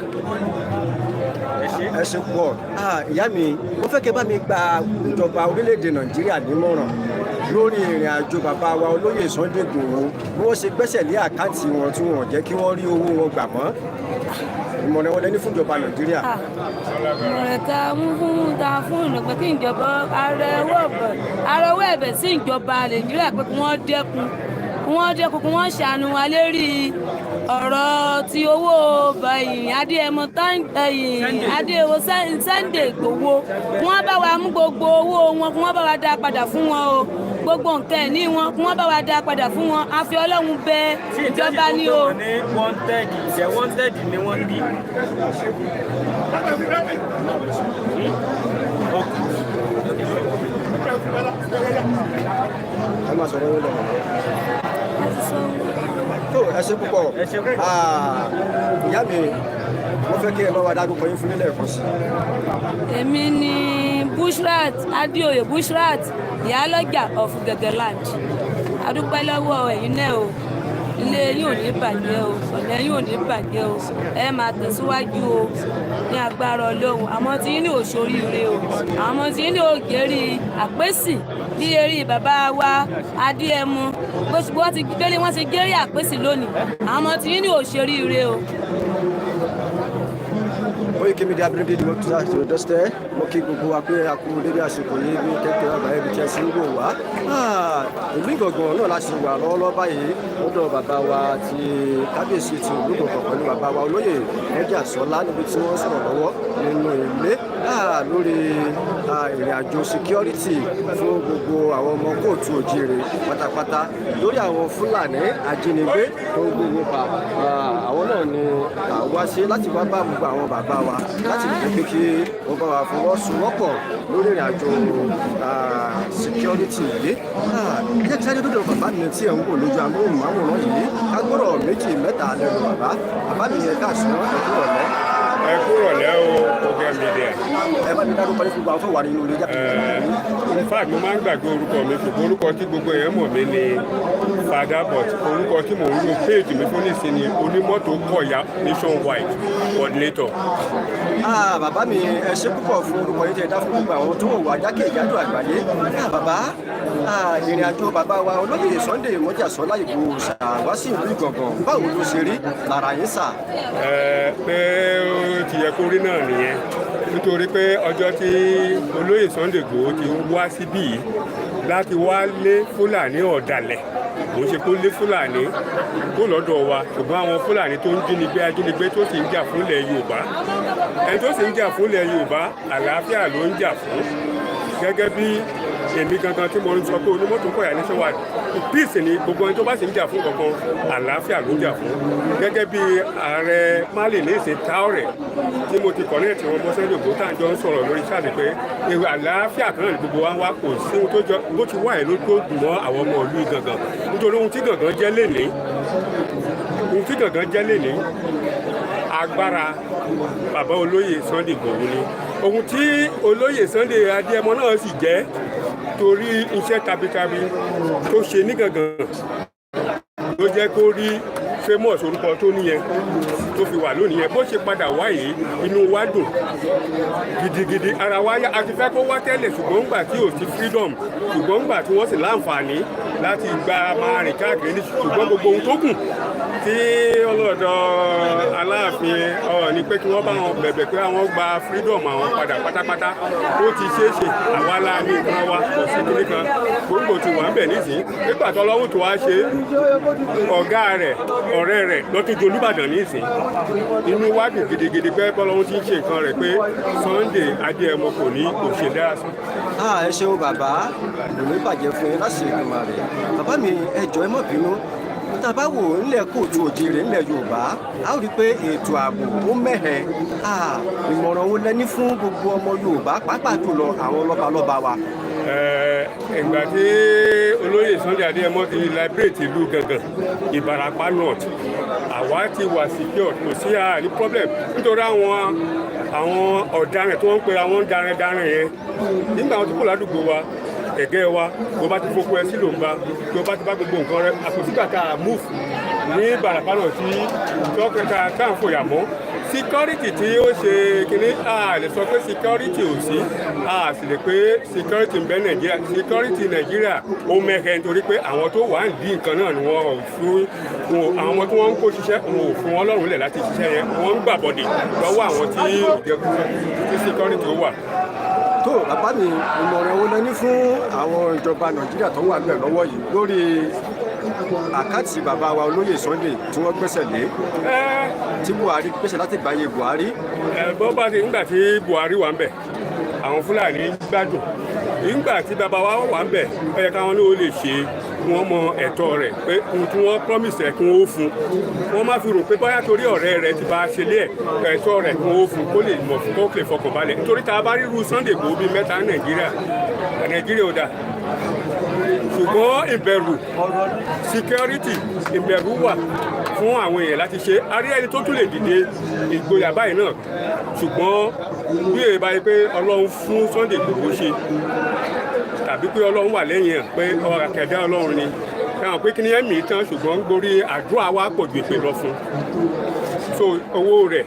Ẹ ṣé. Ẹ ṣe púpọ̀. Ìyá mi, mo fẹ́ kẹ́ bá mi gba ìjọba orílẹ̀-èdè Nàìjíríà nímọ̀ràn lórí ìrìn àjò bàbá wa olóyè Sunday Igboho, bí wọ́n ṣe gbẹ́sẹ̀ lé àkáǹtì wọn tí wọ́n jẹ́ kí wọ́n rí owó wọn gbà mọ́. Ìmọ̀ràn wọn lẹ́ní fún ìjọba Nàìjíríà? Ìmọ̀ràn tá a mú fún ta fún ìrànpẹ́ kí ìjọba arẹwọ́ ẹ̀bẹ̀ sí ìjọba Nàìjíríà pé kí wọ́n dẹ́kun, kí wọ́n dẹ́kun, kí wọ́n ṣàánú wa lérí ọ̀rọ̀ ti owó ẹ̀yìn Adéẹmọ, ẹ̀yìn Adéẹwọ Sunday Igboho. Kí wọ́n bá wa mú gbogbo owó wọn, kí wọ́n bá wa dá padà fún wọn o. Gbogbo nǹkan ẹ̀ ní wọn, kí wọ́n bá wa dá padà fún wọn. A fi Ọlọ́run bẹ ìjọba ní o. Ní wanted, ìjẹ́ wanted ni wọ́n bì. Ẹ máa sọ̀rọ̀ yín lọ. Tó ẹ ṣe púpọ̀. Ẹ ṣé púpọ̀. Ìyá mi. Wọ́n fẹ́ kí ẹ bá wa dárúkọ yín fún nílẹ̀ ẹ̀kọ́ sí. Èmi ni Bushrat Adéoyè Bushrat, ìyálọ́jà of Gẹ̀gẹ̀land. A dúpẹ́ lọ́wọ́ ẹ̀yin náà o. Ilé yín ò ní bàjẹ́ o, ọ̀nà yín ò ní bàjẹ́ o, ẹ máa tẹ̀síwájú o ní agbára Ọlọ́run. Àmọ́ tí yín ní òṣòríire o, àmọ́ tí yín ní ògèrè àpèsì bí eré bàbá wa Adéẹmu bó ṣe wọ́n ti gbélé, wọ́n ti géré àpèsì lónìí. Àmọ́ tí yín ní òṣòríire o. Koiki Media bring the world to your doorstep. Mo kí gbogbo wa pé a kú dédé àsìkò yìí bí kẹ́kẹ́ àgbáyé ibi tí ẹ sì ń wò wá. Ìlú Ìgàngàn náà la sì wà lọ́wọ́lọ́wọ́ báyìí lọ́dọ̀ bàbá wa ti kábíyèsí ti ìlú Ìgàngàn pẹ̀lú bàbá wa olóyè Mọ́jàsọ́lá níbi tí wọ́n sọ̀rọ̀ lọ́wọ́ nínú ilé lórí ìrìn àjò security fún gbogbo àwọn ọmọ kóòtù òjìrè pátápátá lórí àwọn Fúlàní ajínigbé tó ń gbógun pa àwọn náà ni àwa ṣe láti wá bá gbogbo àwọn bàbá wa láti lè pé kí wọ́n bá wa fọwọ́sowọ́pọ̀ lórí ìrìn àjò security yìí. Ẹ jẹ́ kí sáré dọ́dọ̀ bàbá mi tí ẹ̀ ń wò lójú amóhùnmáwòrán yìí, ká gbọ́rọ̀ méjì mẹ́ta lẹ́nu bàbá. Bàbá mi yẹn, káàsán, ẹ kú ọ̀lẹ́. Ẹ kúrò lẹ́ o, Koiki Media. Ẹ bá mi dárúkọ ní gbogbo àwọn tó wà nínú ilé jáde. In fact, mo máa ń gbàgbé orúkọ mi, ṣùgbọ́n orúkọ tí gbogbo èèyàn mọ̀ mí ni Fada, but orúkọ tí mò ń lo page mi fún nísìnyí ni Onímọ́tò Kọ̀yà Nationwide Coordinator. Ah, bàbá mi, ẹ ṣe púpọ̀ fún orúkọ yìí tẹ́ ẹ dá fún gbogbo àwọn tó wà jákèjádò àgbáyé. Ah, bàbá, ìrìn àjò bàbá wa olóyè Sunday Mọ́jàsọ́lá Ìgbòho wá sí ìlú Ìgàngàn, báwo ló ṣe rí lára yín sà? Ẹ pé ó ti yẹ kó rí náà nìyẹn, nítorí pé ọjọ́ tí olóyè Sunday Igboho ti ń wá síbí yìí láti wá lé Fúlàní ọ̀dàlẹ̀, kò ń ṣe kó lé Fúlàní kó lọ́dọ̀ wa, ṣùgbọ́n àwọn Fúlàní tó ń jínigbé, ajínigbé tó sì ń jà fúnlẹ̀ Yorùbá. Ẹni tó sì ń jà fúnlẹ̀ Yorùbá, àlàáfíà ló ń jà fún. Gẹ́gẹ́ bí èmi gangan tí mo ń sọ pé Onímọ́tò Kọ̀yà nationwide, peace ni. Gbogbo ẹni tó bá sì ń jà fún kankan, àlàáfíà ló ń jà fún. Gẹ́gẹ́ bí ààrẹ Mali ní ìsìn Traoré tí mo ti connect wọn mọ́ Sunday Igboho tá à ń jọ ń sọ̀rọ̀ lórí chat pé èrò àlàáfíà kan náà ní gbogbo wa ń wá. Kò sí ohun tó jọ bó ti wá ẹ̀ ló tó dùn mọ́ àwọn ọmọ ìlú Ìgàngàn, nítorí ohun tí Gàngàn jẹ́ lénìí, ohun tí Gàngàn jẹ́ lénìí, agbára bàbá olóyè Sunday Igboho ni. Ohun tí olóyè Sunday Adéyẹmọ náà sì jẹ́, torí iṣẹ́ tabitabi tó ṣe ní Gàngàn ló jẹ́ kó rí famous orúkọ tó níyẹn tó fi wà lónìí yẹn. Bó ṣe padà wá yìí, inú wa dùn gidigidi, ara wa yá. A ti fẹ́ kó wá tẹ́lẹ̀, ṣùgbọ́n ńgbà tí ò sí freedom, ṣùgbọ́n ńgbà tí wọ́n sì láǹfààní láti gba máa rìn káàkiri ní, ṣùgbọ́n gbogbo ohun tó kù tí ọlọ́dọ̀ Aláàfin Ọọ̀ni pé kí wọ́n bá wọn bẹ̀bẹ̀ pé àwọn gba freedom àwọn padà pátápátá, ó ti ṣeé ṣe. Àwa la ní nǹkan wa, kò sí kíní kan, gbogbo ti wà ń bẹ̀ nísìnyí. Nígbà tó lọ́wọ́ tó wá ṣe ọ̀gá rẹ̀, ọ̀rẹ́ rẹ̀ lọ́tún ju Olúbàdàn nísìnyí, inú wa dùn gidigidi pé bọ́lọ́hún ti ń ṣe nǹkan rẹ̀, pé Sunday Adéyẹmọ kò ní kò ṣe lásán. Ah, ẹ ṣeun bàbá, kò ní bàjẹ́ fún yín láti ìgbìmọ̀ rẹ̀. Bàbá mi, ẹ jọ̀ọ́, ẹ má bínú. Tá a bá wò ńlẹ̀ kóòtù òjìrè ńlẹ̀ Yorùbá, a ó rí i pé ètò ààbò ó mẹ́hẹ̀. Ìmọ̀ràn wo lẹ ní fún gbogbo ọmọ Yorùbá, pàápàá jùlọ àwọn lọ́balọ́ba wa? Ìgbà tí olóyè Sunday Adéyẹmọ ti liberate ìlú Gangan, Ìbàràpá North, àwa ti wà secure, kò sí àní problem, nítorí àwọn ọ̀daràn tí wọ́n ń pe àwọn darandaran yẹn nígbà wọn ti kó ládùúgbò wa, ẹ̀gẹ́ wa tó bá ti foko ẹ sí ló ń ba, tó bá ti bá gbogbo nǹkan rẹ àkòsígbà tá a move ní Ìbàràpá náà tí tọ́kẹ́ta tá à ń fòyà mọ́. Security tí ó ṣe kínní, a lè sọ pé security ò sí, a sì lè pé security ń bẹ Nàìjíríà. Security Nàìjíríà ó mẹ́hẹ̀, nítorí pé àwọn tó wà ń dín nǹkan náà ni wọ́n ò fún àwọn ọmọ tí wọ́n ń kó ṣiṣẹ́, wọn ò fún wọn lọ́rùn lẹ̀ láti ṣiṣẹ́ yẹn. Wọ́n ń gbàbọ̀dè lọ́wọ́ àwọn tí ò jẹ́ kí security ó wà. Tó bàbá mi, ìmọ̀ràn wo lẹ ní fún àwọn ìjọba Nàìjíríà tó wà bẹ́ẹ̀ lọ́wọ́ yìí lórí àkáǹtì bàbá wa olóyè Sunday tí wọ́n gbẹ́sẹ̀ lé, tí Buhari gbẹ́sẹ̀ láti gbáyé Buhari? Ẹ bọ́ bá ti nígbà tí Buhari wà ń bẹ̀, àwọn Fúlàní gbádùn. Nígbà tí bàbá wa wà ń bẹ̀, ó yẹ káwọn ní ó lè ṣe wọ́n mọ ẹ̀tọ́ rẹ̀, pé ohun tí wọ́n promise ẹ̀ kí wọ́n ó fún wọ́n, má fi rò pé bóyá torí ọ̀rẹ́ rẹ̀ ti bá a ṣe lé ẹ̀. Ẹ̀tọ́ rẹ̀ kí wọ́n ó fún, kó lè mọ̀, kó lè fọkàn balẹ̀, nítorí tá a bá ríru Sunday Igboho bíi mẹ́ta ní Nàìjíríà, Nàìjíríà ò dáa. Ṣùgbọ́n ìbẹ̀rù security, ìbẹ̀rù wà. Fún àwọn èèyàn láti ṣe a rí ẹni tó tún lè dìde ìgboyà báyìí náà, ṣùgbọ́n bí èyí bá yẹ pé Ọlọ́run fún Sunday Igboho ṣe tàbí pé Ọlọ́run wà lẹ́yìn ẹ̀, pé ọ̀rọ̀ àkẹ́dá Ọlọ́run ni káwọn pé kí ni ẹ̀mí tán, ṣùgbọ́n gorí àdúrà wa pọ̀ ju èpè lọ fún. So owó rẹ̀,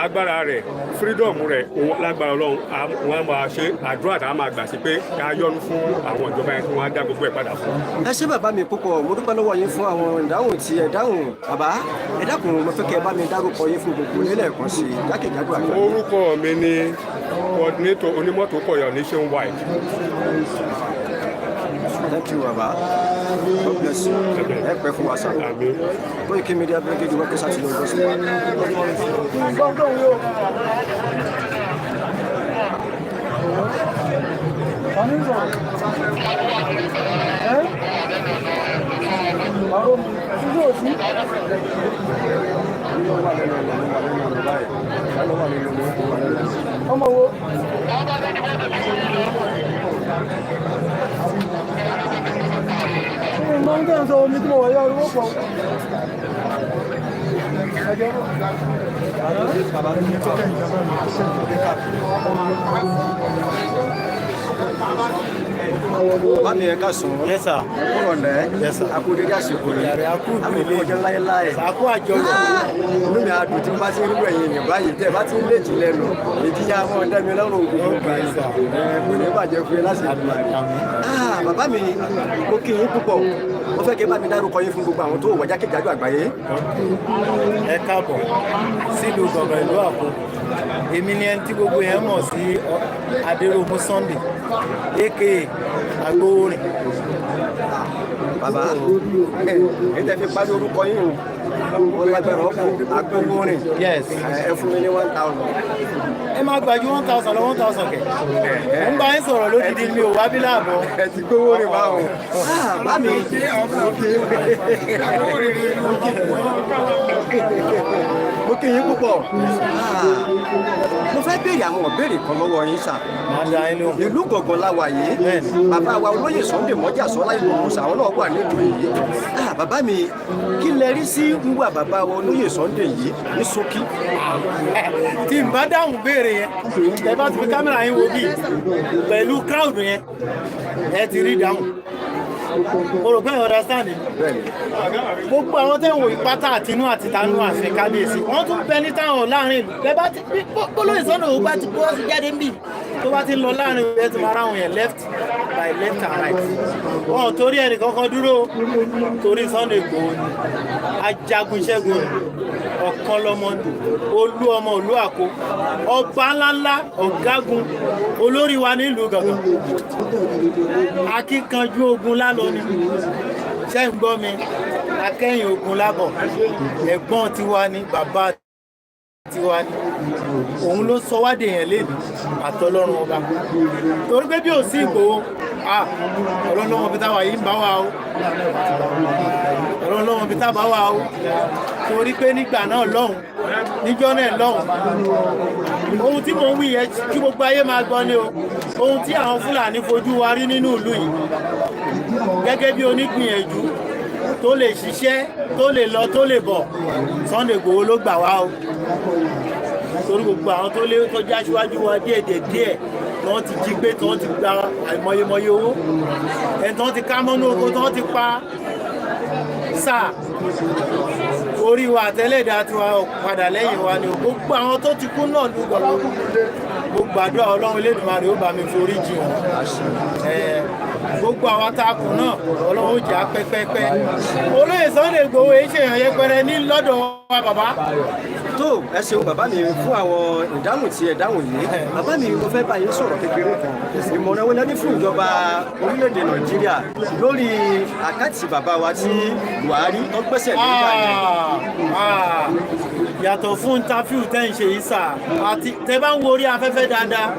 agbára rẹ̀, freedom rẹ̀, òun lágbára Ọlọ́run, wọn á máa ṣe àdúrà tá a máa gbà sí pé ká yọ́nú fún àwọn ìjọba yẹn, kí wọ́n á dá gbogbo ẹ̀ padà fún. Ẹ ṣé bàbá mi púpọ̀, mo dúpẹ́ lọ́wọ́ yín fún àwọn ìdáhùn tí ẹ dáhùn. Bàbá, ẹ dákun, mo fẹ́ kẹ́ ẹ bá mi dárúkọ yín fún gbogbo ilé lẹ́ẹ̀kan sí i jákèjádò àgbáyé. Orúkọ mi ni coordinator onímọ́tò Kọ̀yọ̀ nationwide. Thank you, baba. God bless you. Ẹ pẹ́ fún wa sá. Koiki Media Brigade wọ́n kí sátidé ọjọ́ sí wa. Ọmọ wo? Mo ń tẹ̀ ń sọ omi tí mo wà yá owó pọ̀. Bàbá mi, ẹ káàsán. Yes, sir. Kúrò lẹ́. Yes, sir. A kú dédé àsìkò yìí. Yàrá a kú Àmì ìlú ọjọ́ láéláé. Àkú àjọyọ̀. Inú mi á dùn tí mo bá ti ń rú ẹ̀yìn èèyàn báyìí tẹ́ ẹ bá ti ń léjì lẹ́nu. Èjì yá mọ́ ọdẹ mi lọ́rùn gbogbo ìgbà. Ẹ kò ní bàjẹ́ fún yín láti ìlú rẹ̀. Bàbá mi, mo kí yín púpọ̀. Mo fẹ́ kí ẹ bá mi dárúkọ yín fún gbogbo àwọn tó wà jákèjádò àgbáyé. Ẹ káàbọ̀ sílùú Gbọ̀ngàn, ìlú Àpò. Èmi ni ẹni tí gbogbo yẹn mọ̀ sí Adéròmú Sunday, aka Agbowórin. Bàbá, ẹ tẹ́ fi parí orúkọ yín o. Ó lágbára ọkọ̀ Agbowórin. Yes. Ẹ fún mi ní 1,000. Ẹ máa gbà ju 1,000 lọ, 1,000 kẹ̀. Mo ń bá yín sọ̀rọ̀ lódìdí, mi ò wá bí láàbọ̀. Ẹ ti gbówó rìn báwọn. Bá mi, mo kí yín púpọ̀. Mo fẹ́ béèrè àwọn ìbéèrè kan lọ́wọ́ yín sà. Máa dá yín lóhùn. Ìlú Gàngàn la wà yìí. Bàbá wa olóyè Sunday Mọ́jàsọ́lá Ìgbòho sàwọn náà wà nílùú yìí. Bàbá mi, kí lẹ rí sí wíwà bàbá wa olóyè Sunday yìí ní ṣókí? Tí n bá dáhùn béèrè yẹn, ẹ bá ti fi kámẹ́rà yín wo bí pẹ̀lú crowd yẹn, ẹ ti rí dáhùn. Mo rò pé ẹ understand mi. Gbogbo àwọn tẹ́ ń wò ìpátá àtinú àti tanú àfin kábíyèsí, wọ́n tún bẹ ní táwọn láàrin ìlú. Bẹ́ẹ̀ bá ti gbólóyè Sunday òun bá ti bọ́ sí jáde ń bì tó bá ti ń lọ láàrin ìlú, ẹ ti máa ráwọn yẹn left by left and right. Wọn ò torí ẹnì kankan dúró, torí Sunday Igboho ni ajagun ìṣẹ́gun rẹ̀, ọ̀kan lọ́mọ olú ọmọ ìlú Àkó, ọba ńláńlá, ọ̀gágun olórí wa nílùú Gàngàn, akíkanjú ogun lálọ ni. Ṣé ń gbọ́ mi? Akẹ́yìn ogun lábọ̀, ẹ̀gbọ́n tiwa ni, bàbá tiwa ni. Òun ló sọ wádìí yẹn lébi àtọlọ́run ọba, torí pé bí ò sí Ìgbòho, Ọlọ́run lọ́mọ bí táwa yìí ń bá wa o, Ọlọ́run lọ́mọ bí táwa wà o, torí pé nígbà náà lọ́hùn, níjọ́ náà lọ́hùn, ohun tí mò ń wí yẹn kí gbogbo ayé máa gbọ́ ni o. Ohun tí àwọn Fúlàní fojú wa rí nínú ìlú yìí gẹ́gẹ́ bí onígbìyànjú tó lè ṣiṣẹ́, tó lè lọ, tó lè bọ̀, Sunday Igboho ló gbà wá o, torí gbogbo àwọn tó lé tó já síwájú wa díẹ̀ díẹ̀ díẹ̀ tí wọ́n ti jí gbé, tí wọ́n ti gba àìmọyemọye owó, ẹni tí wọ́n ti ká mọ́nú oko, tí wọ́n ti pa sáà orí wa àtẹlẹ́dàá tiwa padà lẹ́yìn wa ni o. Gbogbo àwọn tó ti kú náà ló gbọ́, mo gbàdúrà, Ọlọ́run Elédùmarè ó bá mi forí jì wọ́n. Gbogbo àwọn tá a kù náà, Ọlọ́run ó jẹ́ pẹ́pẹ́pẹ́. Olóyè Sunday Igboho èyí ṣèyàn yẹpẹrẹ ní lọ́dọ̀ wa bàbá. Tó, ẹ ṣeun bàbá mi fún àwọn ìdáhùn tí ẹ dáhùn yìí. Bàbá mi, mo fẹ́ bá yín sọ̀rọ̀ kékeré kan. Ìmọ̀ràn wo lẹ ní fún ìjọba orílẹ̀-èdè Nàìjíríà lórí àkáǹtì bàbá wa tí Buhari tó gbẹ́sẹ̀ nígbà yẹn? Yàtọ̀ fún interview tẹ́ ń ṣe yìí sà, àti tẹ́ bá ń wo orí afẹ́fẹ́ dáadáa,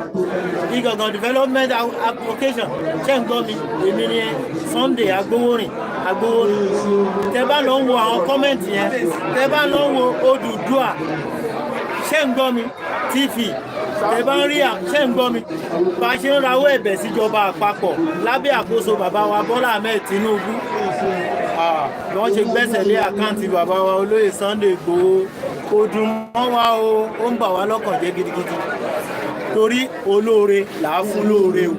Ìgàngàn development application, ṣé ń gbọ́ mi? Èmi ni Sunday Agbowórin Agbowórin. Tẹ́ bá lọ ń wo àwọn comment yẹn, tẹ́ bá lọ ń wo Odùduwà, ṣé ń gbọ́ mi, TV, tẹ́ bá ń rí, ṣé ń gbọ́ mi, bá a ṣe ń rawọ́ ẹ̀bẹ̀ síjọba àpapọ̀ lábẹ́ àkóso bàbá wa Bọ́lá Ahmed Tinubu. Bí wọ́n ṣe gbẹ́sẹ̀ lé account bàbá wa olóyè Sunday Igboho, kò dùn mọ́ wa o, ó ń bà wá lọ́kàn jẹ́ gidigidi, torí olóore là á fún lóore o.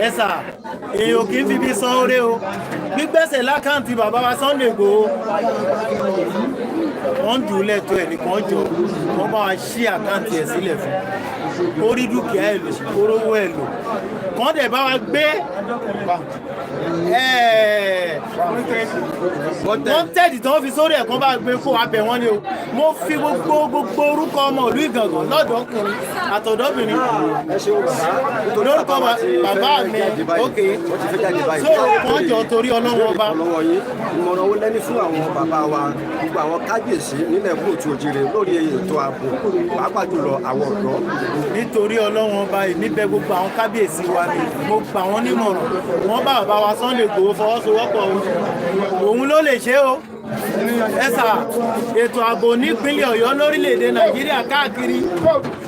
Ẹ sà, èèyàn kì í fi bí san oore o. Gbígbẹ́sẹ̀ l'account bàbá wa Sunday Igboho, wọ́n ń dùn ún lẹ́tọ́ ẹ̀ nìkan jọ, wọ́n bá wa ṣí account ẹ̀ sílẹ̀ fún ó rí dúkìá ẹ̀ lò, ó rówó ẹ̀ lò, kàn dẹ̀ bá wa gbé wanted tí wọ́n fi sórí ẹ̀, kàn bá gbé kó abẹ wọn ni o. Mo fi gbogbo orúkọ ọmọ ìlú Ìgàngán lọ́dọ̀ọ́kùnrin àtọ̀dọ́bìnrin Ẹ ṣeun bàbá. Nítorí lórúkọ bàbá ti bàbá fẹ́ mi jáde báyìí. Ok. Wọ́n ti fẹ́ jáde báyìí. So kàn jọ torí Ọlọ́run ọba. Lọ́wọ́ yín, ìmọ̀ràn wo lẹ́ní fún àwọn bàbá wa, gbogbo àwọn kábíyèsí nílẹ̀ kóòtù òjìrè lórí ètò ààbò, pàápàá jùlọ àwọn ọ̀dọ́? Nítorí Ọlọ́run ọba, èmi bẹ̀ gbogbo àwọn kábíyèsí wa ni, mo gbà wọ́n nímọ̀ràn, wọ́n bá bàbá wa Sunday Igboho fọwọ́sowọ́pọ̀ o, òun ló lè ṣe o. Ẹ sà, ètò ààbò nípínlẹ̀ Ọ̀yọ́, lórílẹ̀‐èdè Nàìjíríà káàkiri,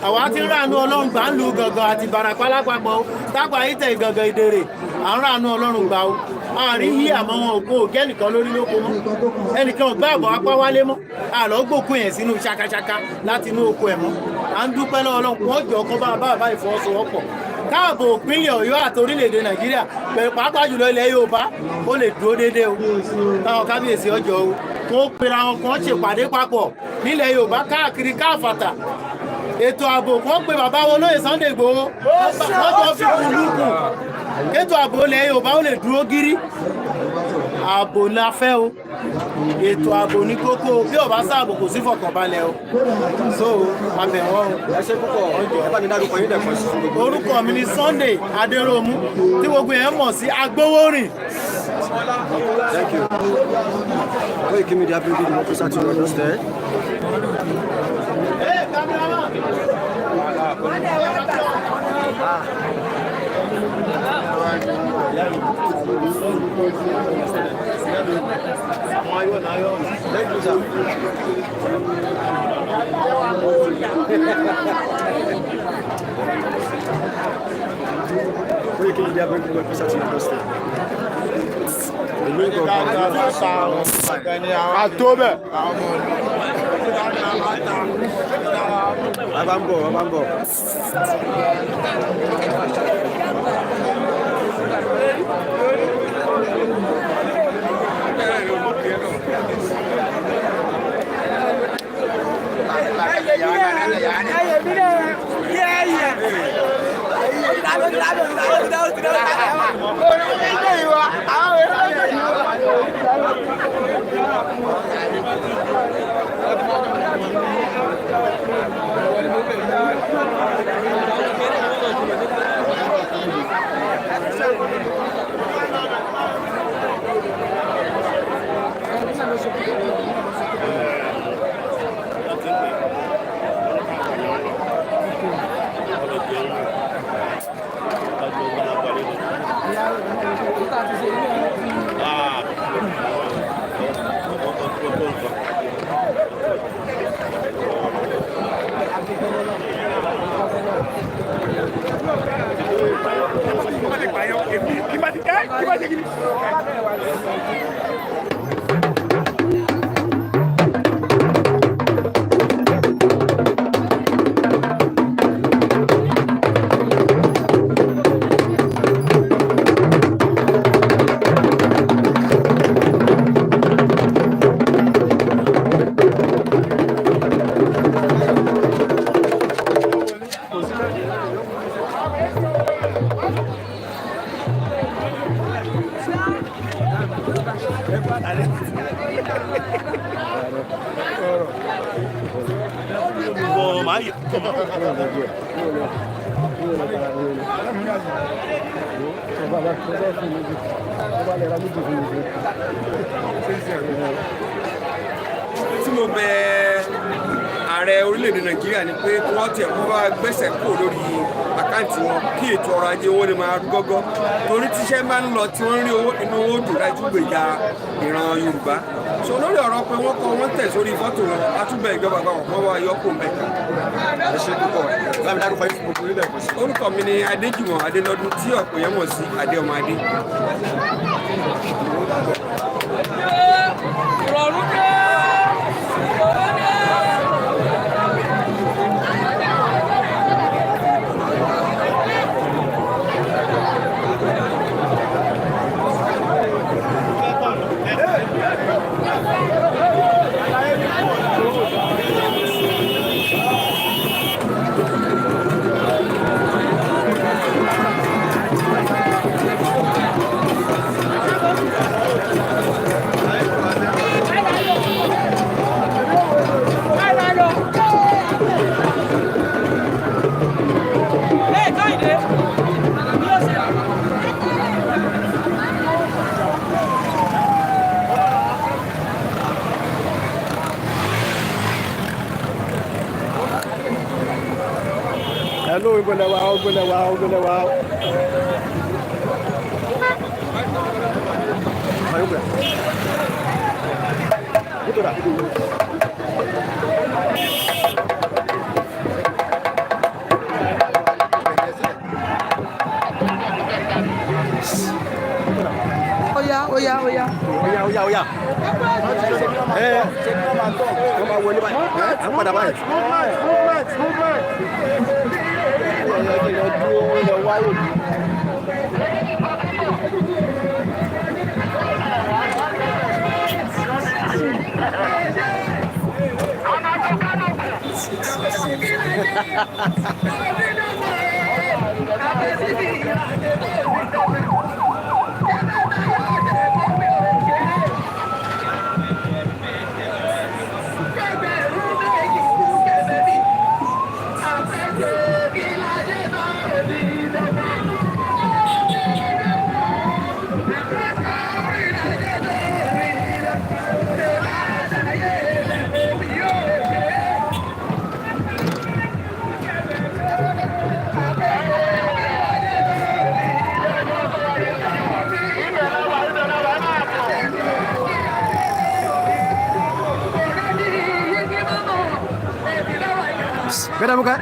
àwa ti ń ràánú Ọlọ́run gbà ń lu Gàngàn àti Ìbàràpá lápapọ̀ o, tápà ìtẹ̀ Ìgàngàn Ìdèrè, à ń ràánú Ọlọ́run gbà o. Àárín yí àmọ́ wọn ò kó ògẹ́ nìkan lórí lóko mọ́, ẹnìkan ò gbá àbọ̀ apá wálé mọ́, àlọ́ gbòkun yẹn sínú ṣakaṣaka láti inú oko ẹ̀ mọ́. À ń dúpẹ́ lọ́wọ́ Ọlọ́run. Wọ́n jọ kọ́ bá ìfọwọ́sowọ́pọ̀ káàbò ìpínlẹ̀ Ọ̀yọ́ àti orílẹ̀-èdè Nàìjíríà, pẹ̀lú pàápàá jùlọ ilẹ̀ Yorùbá, ó lè dúró déédéé o. Káwọn kábíyèsí ọjọ́ o, kó pera wọn, kó ṣèpàdé papọ̀ nílẹ̀ Yorùbá káàkiri káàfàtà, ètò ààbò, kó pe bàbá wo lóye Sunday Igboho, wọ́n jọ fi kùn lùkùn ètò ààbò ilẹ̀ Yorùbá ó lè dúró gírí. Ààbò la fẹ́ o, ètò ààbò ní kókó o. Bí ó bá sáàbò, kò sí fọkànbalẹ̀ o. So abẹ̀ wọ́n o. Ẹ ṣe púpọ̀. Ẹ bá mi dárúkọ yín lẹ́ẹ̀kan sí fún gbogbo. Orúkọ mi ni Sunday Adéròmú, tí gbogbo yẹn mọ̀ sí Agbowórin. Thank you. Koiki Media bringing the officer to your doorstep. Hey, cameraman. Thank you, sir. Koiki Media bringing the officer to your doorstep. Ìlú Ìgàngán. Àtó bẹ́ẹ̀. A bá ń bọ̀, a bá ń bọ̀. Tí mo bẹ ààrẹ orílẹ̀-èdè Nàìjíríà ni pé kí wọ́n tiẹ̀ kó bá gbẹ́sẹ̀ kúrò lórí account wọn, kí ètò ọrọ̀ ajé owó lè máa rú gọ́gọ́, torí tíṣẹ́ máa ń lọ tí wọ́n ń rí owó, inú owó dùn dájú gbèjà ìran Yorùbá. So lórí ọ̀rọ̀ pé wọ́n kọ wọ́n tẹ̀ sórí fọ́tò wọn, atúbẹ̀ ìjọba àpapọ̀ kọ́ wá yọkù mẹ́ta. Ẹ ṣe púpọ̀. Báwo dárúkọ yín fún gbogbo orílẹ̀ èkó sí? Orúkọ mi ni Adéjùmọ̀ Adélọ́dún tí ọ̀pọ̀ yẹn mọ̀ sí Adé ọmọ Adé. Ìrọ̀rùn dé, ìrọ̀rùn dé. Hello, Igbelewa, Igbelewa, Igbelewa. Oya, oya, oya. Oya, oya, oya. Ẹ wọ́n máa wọlé báyìí. Ẹ à ń padà báyìí. Movement, movement, movement. Gbẹ́dàmúkẹ́.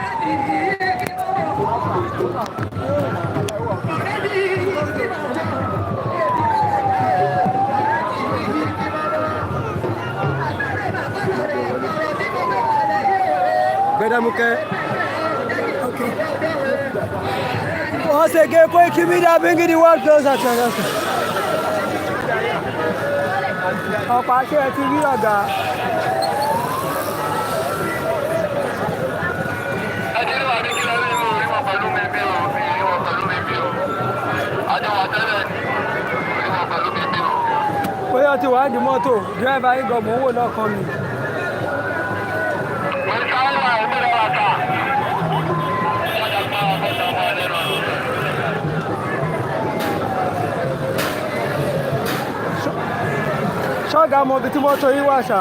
Gbẹ́dàmúkẹ́. Once again, Koiki Media bringing the world closer to us. Ọ̀pá ṣé ẹ ti rí ọ̀gá? Bóyá ti wàá di mọ́tò, dírẹ́fà yín gan mò ń wò lọ́kàn mi. Ṣọ́gà mọ ibi tí mọ́tò yín wà ṣá.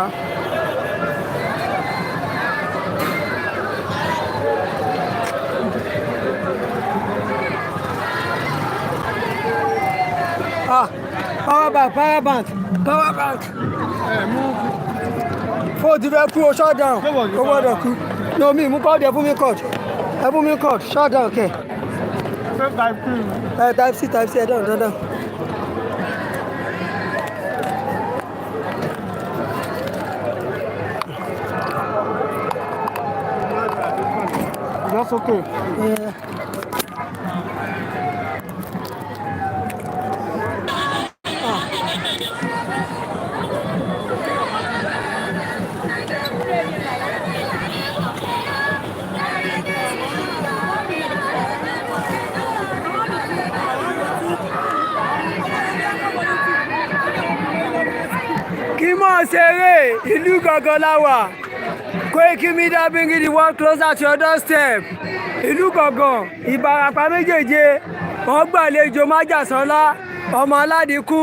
Ah, power bank, power bank, power bank. Fóònù ti fẹ́ kú o, shut down. Ó gbọ́dọ̀ kú. No, mi mú kọ́ọ̀dù, ẹ fún mi kọ́ọ̀dù. Ẹ fún mi kọ́ọ̀dù, shut down kẹ̀. Ẹ type C, type C, ẹ dáhùn, dáhùn. That's okay. Yeah. Kí mọ̀ ṣeré ìlú gangan la wà. Koiki Media bringing the world closer to your doorstep. Ìlú gangan Ìbàràpá méjèèje wọ́n gbàlejò májàsọ́lá ọmọ aládìkú.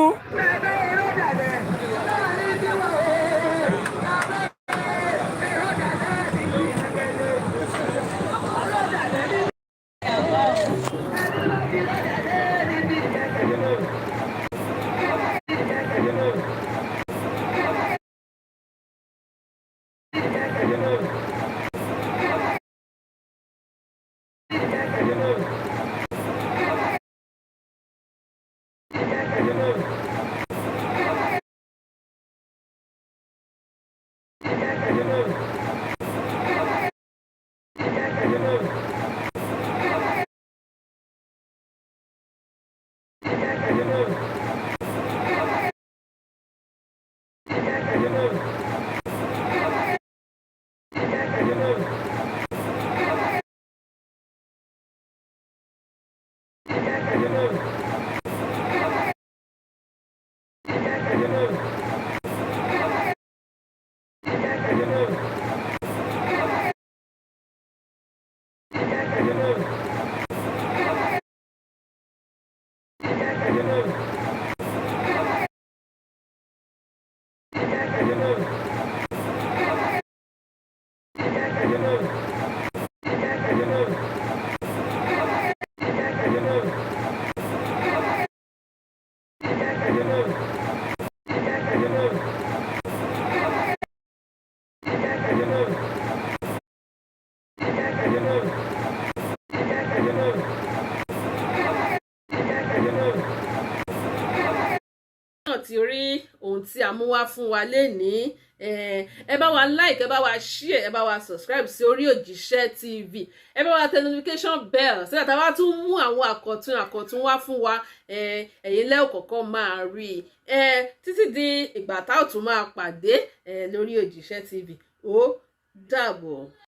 Náà ti rí ohun tí a mú wá fún wa lénìí. Ẹ bá wa like, ẹ bá wa share, ẹ bá wa subscribe sí orí Òjíṣẹ́ TV. Ẹ bá wa tẹ notification bell sígbà tá a bá tún mú àwọn àkọ̀tun àkọ̀tun wá fún wa, ẹ̀yin lẹ́ẹ̀ kọ̀ọ̀kan máa rí i. Títí di ìgbà tá ò tún máa pàdé lórí Òjíṣẹ́ TV, ó dàbọ̀.